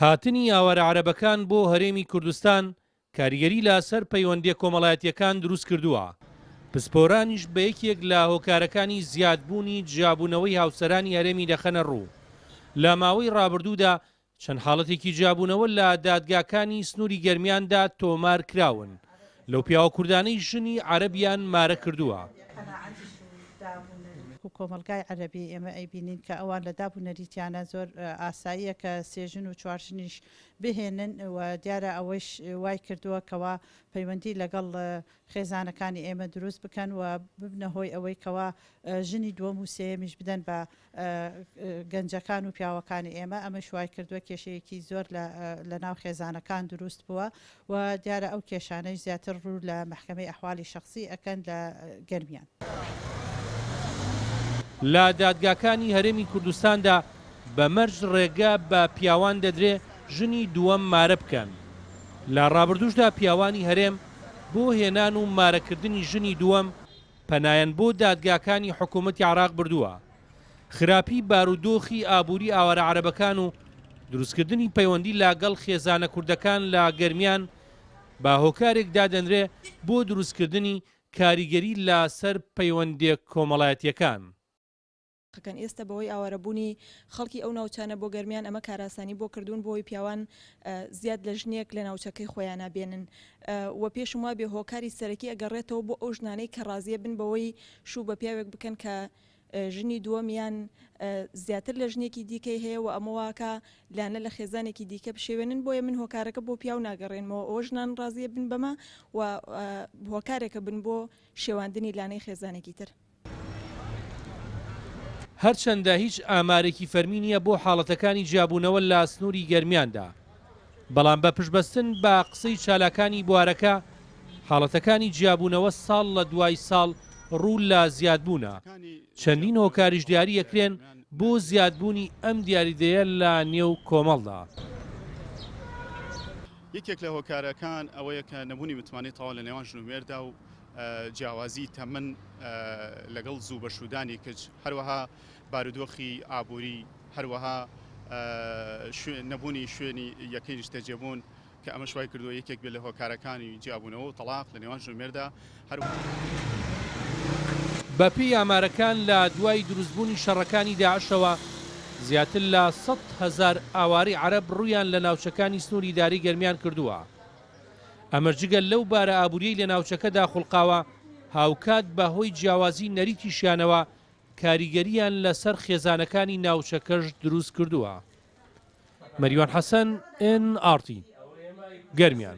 هاتنی ئاوارە عەرەبەکان بۆ هەرێمی کوردستان کاریگەری لە سەر پەیوەندیە کۆمەڵایەتیەکان دروست کردووە، پسپۆرانیش بە یەکێک لە هۆکارەکانی زیادبوونی جیابوونەوەی هاوسەرانی هەرێمی دەخەنە ڕوو. لە ماوەی ڕابردوودا چەند حاڵەتێکی جیابوونەوە لە دادگاکانی سنووری گەرمیاندا تۆمار کراون لەو پیاوە کوردانەی ژنی عەرەبیان مارە کردووە. کۆمەڵگای عەرەبی ئێمە ئەیبینین کە ئەوان لە داب و نەریتیانە زۆر ئاساییە کە سێ ژن و چوار ژنیش بهێنن و دیارە ئەوەیش وای کردووە کەوا پەیوەندی لەگەڵ خێزانەکانی ئێمە دروست بکەن و ببنە هۆی ئەوەی کەوا ژنی دووەم و سێیەمیش بدەن بە گەنجەکان و پیاوەکانی ئێمە، ئەمەش وای کردووە کێشەیەکی زۆر لە ناو خێزانەکان دروست بووە و دیارە ئەو کێشانەیش زیاتر ڕوو لە مەحکەمەی ئەحوالی شەخسی ئەکەن لە گەرمیان. لە دادگاکانی هەرێمی کوردستاندا بە مەرج ڕێگە بە پیاوان دەدرێ ژنی دووەم مارە بکەن. لە ڕابردووشدا پیاوانی هەرێم بۆ هێنان و مارەکردنی ژنی دووەم پەنایان بۆ دادگاکانی حکوومەتی عێراق بردووە. خراپی بارودۆخی ئابووری ئاوارە عەرەبەکان و دروستکردنی پەیوەندی لە گەڵ خێزانە کوردەکان لە گەرمیان بە هۆکارێک دادەنرێ بۆ دروستکردنی کاریگەری لە سەر پەیوەندیە کۆمەڵایەتیەکان. کەن ئێستە بەهۆی ئاوارەبوونی خەڵکی ئەو ناوچانە بۆ گەرمیان ئەمە کارئاسانی بۆ کردوون بۆ ئەوەی پیاوان زیاد لە ژنێک لە ناوچەکەی خۆیانا بێنن و پێشم وابێ هۆکاری سەرەکی ئەگەڕێتەوە بۆ ئەو ژنانەی کە ڕازیە بن بەوەی شوو بە پیاوێک بکەن کە ژنی دووەمیان زیاتر لە ژنێکی دیکەی هەیە و ئەمە واکا لانە لە خێزانێکی دیکە بشێوێنن بۆیە من هۆکارەکە بۆ پیاو ناگەڕێنمەوە ئەوە ژنان ڕازیە بن بەمە و هۆکارێکە بن بۆ شێواندنی لانەی خێزانێکی تر. هەرچەندە هیچ ئامارێکی فەرمی نییە بۆ حاڵەتەکانی جیابوونەوە لە سنووری گەرمیاندا، بەڵام بە پشتبەستن بە قسەی چالاکانی بوارەکە، حاڵەتەکانی جیابوونەوە ساڵ لە دوای ساڵ ڕوو لە زیادبوونە، چەندین هۆکاریش دیاری ئەکرێن بۆ زیادبوونی ئەم دیاریدەیە لە نێو کۆمەڵدا. یەکێک لە هۆکارەکان ئەوەیە کە نەبوونی متمانەی تەواو لە نێوان ژن و مێردا و جیاوازی تەمەن لەگەڵ زوو بەشوودانی کچ، هەروەها بارودۆخی ئابووری، هەروەها نەبوونی شوێنی یەکەی نیشتەجێبوون کە ئەمەش وای کردووە یەکێک بێت لە هۆکارەکانی جیابوونەوە و تەڵاق لە نێوان ژن و مێردا. بەپێی ئامارەکان لە دوای دروستبوونی شەڕەکانی داعشەوە زیاتر لە 100,000 ئاوارەی عەرەب ڕوویان لە ناوچەکانی سنووری ئیدارەی گەرمیان کردووە. ئەمەش جگە لەو بارە ئابووریەی لە ناوچەکەدا خوڵقاوە، هاوکات بە هۆی جیاوازی نەریتیشیانەوە کاریگەرییان لەسەر خێزانەکانی ناوچەکەش دروست کردووە. مەریوان حەسەن، ئێن ئاڕ تی، گەرمیان.